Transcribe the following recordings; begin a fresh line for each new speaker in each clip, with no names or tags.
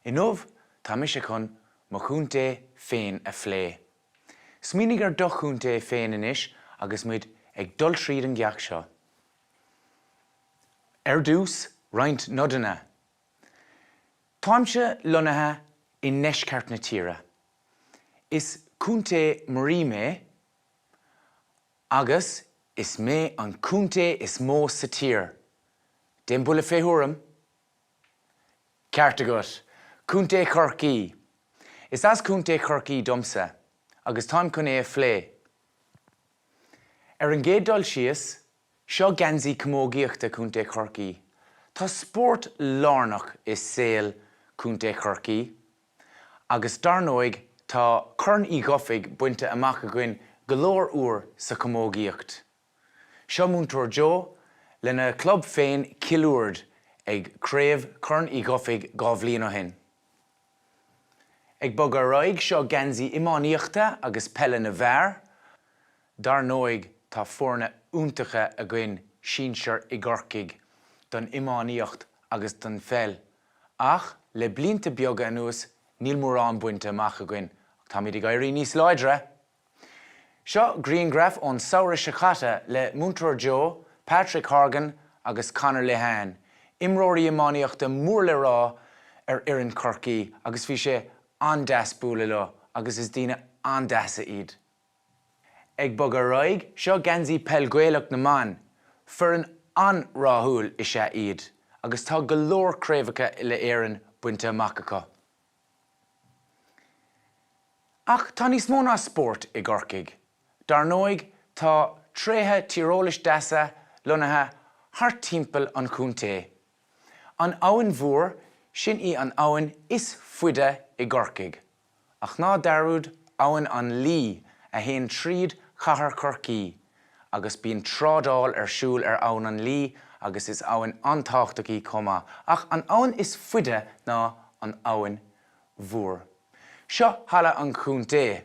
Inniu tá mise chun mo chontae féin a phlé. Smaoinigh ar do chontae féin anois agus muid ag dul tríd an gceacht seo. Ar dtús, roinnt nodanna. Táimse lonnaithe i ndeisceart na tíre. Is contae muirí mé agus is mé an contae is mó sa tír. Déan buille fé thuairim. Ceart agat! Contae Chorcaí. Is as Contae Chorcaí domsa agus táim chun é a phlé. Ar an gcéad dul síos, seo geansaí camógaíochta Contae Chorcaí. Tá spórt lárnach i saol Contae Chorcaí. Agus dar ndóigh tá Corn Uí Dhufaigh bainte amach againn go leor uair sa chamógaíocht. Seo Múinteoir Joe lena chlub féin Cill Uird ag Craobh Chorn Uí Dhufaigh 2 bhliain ó shin. Ag bogadh ar aghaidh, seo geansaí iománaíochta agus peile na bhfear. Dar ndóigh tá foirne iontacha againn sinsear i gCorcaigh don iománaíocht agus don pheil Ach le blianta beaga anuas níl mórán bainte amach againn ach táimid ag éirí níos láidre! Seo grianghraf ón samhradh seo caite le Múinteoir Joe, Patrick Horgan agus Conor Lehane, imreoirí iománaíochta mór le rá ar fhoireann Chorcaí agus bhí sé an-deas bualadh leo agus is daoine an-deasa iad. Ag bogadh ar aghaidh, seo geansaí Peil Ghaelach na mBan. Foireann an-rathúil is ea iad agus tá go leor craobhacha uile-Éireann bainte amach acu. Ach tá níos mó ná spórt i gCorcaigh. Dar ndóigh tá tréithe tíreolais deasa lonnaithe thart timpeall an chontae. An Abhainn Mhór, sin í an abhainn is faide i gCorcaigh. Ach ná dearúd Abhainn an Laoi a théann tríd chathair Chorcaí agus bíonn trádáil ar siúl ar Abhainn an Laoi agus is abhainn an-tábhachtach í chomh maith. Ach an abhainn is faide ná an Abhainn Mhór. Seo Halla an Chontae.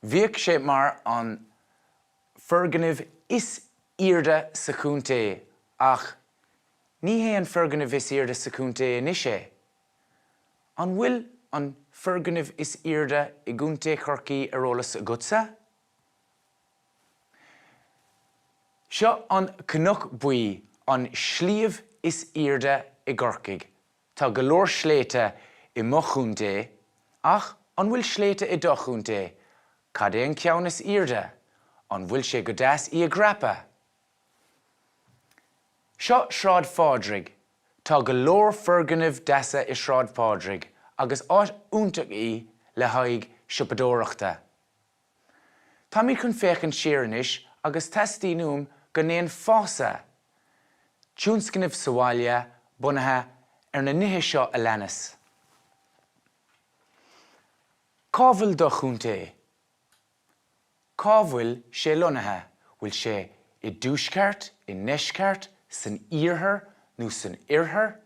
Bhíodh sé mar an foirgneamh is aoirde sa chontae ach ní hé an foirgneamh is aoirde sa chontae anois é. An bhfuil an foirgneamh is aoirde i gContae Chorcaí ar eolas agatsa? Seo an Cnoc Buí, an sliabh is aoirde i gCorcaigh. Tá go leor sléibhte i mo chontae, ach an bhfuil sléibhte i do chontae? Cad é an ceann is aoirde? An bhfuil sé go deas í a dhreapadh? Seo Sráid Phádraig. Tá go leor foirgnimh deasa i Sráid Phádraig agus áit iontach í le haghaidh siopadóireachta. Táimid chun féachaint siar anois agus teastaíonn uaim go ndéanfása tionscnamh sa bhaile bunaithe ar na nithe seo a leanas. Cá bhfuil do chontae? Cá bhfuil sé lonnaithe? Bhfuil sé i dtuaisceart, i ndeisceart, san iarthar nó san oirthear?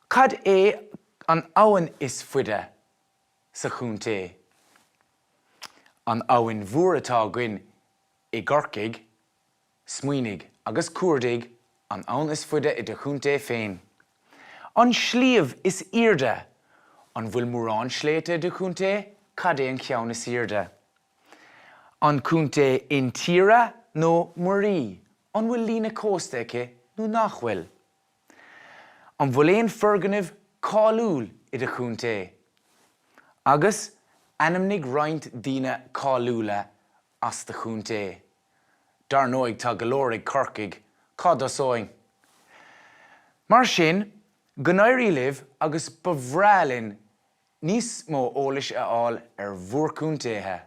Cad é an abhainn is faide sa chontae? An Abhainn Mhór atá againn i gCorcaigh. Smaoinigh agus cuardaigh an abhainn is faide i do chontae féin. An sliabh is aoirde! An bhfuil mórán sléibhte i do chontae? Cad é an ceann is aoirde? An contae intíre nó muirí? An bhfuil líne cósta aici nó nach bhfuil? An bhfuil aon foirgneamh cáiliúil i do chontae? Agus ainmnigh roinnt daoine cáiliúla as do chontae. Dar ndóigh tá go leor ag Corcaigh, cá dtosóinn? Mar sin, go n-éirí libh agus ba bhreá linn níos mó eolais a fháil ar bhur contaetha!